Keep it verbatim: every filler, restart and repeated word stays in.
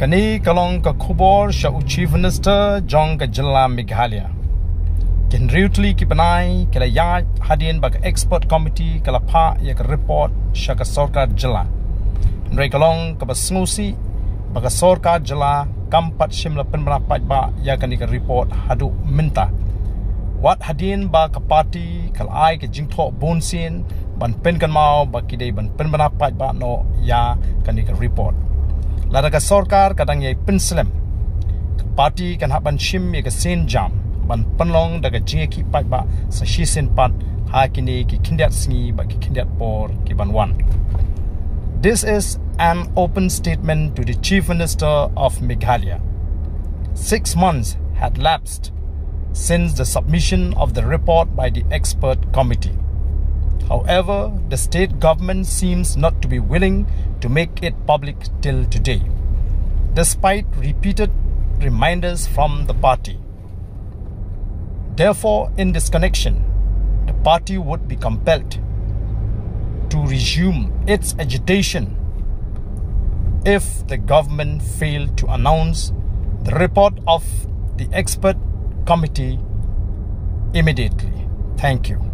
Kane ka long ka khubor sha u Chief Minister jong ka jylla Meghalaya. Ki hynriew tylli ki bnai ki la ïaid hadien ba ka expert committee ka la phah ïa ka report sha ka sorkar jylla. Hynrei ka long kaba sngewsih ba ka sorkar jylla kam pat shym la pynbna paidbah ïa kane ka report haduh mynta. Wat hadien ba ka party ka la ai ka jingthoh bun sien ban pynkynmaw ba ki dei ban pynbna paidbah noh ïa kane ka report. Lada ka sorkar ka dang ïai pynslem, ka party kan hap ban shim ïa ka sienjam ban pynlong da ka jingïakhih paidbah sa shisien pat ha kine ki khyndiat sngi bad ki khyndiat por ki ban wan. This is an open statement to the Chief Minister of Meghalaya. Six months had lapsed since the submission of the report by the expert committee. However, the state government seems not to be willing to make it public till today, despite repeated reminders from the party. Therefore, in this connection, the party would be compelled to resume its agitation if the government failed to announce the report of the expert committee immediately. Thank you.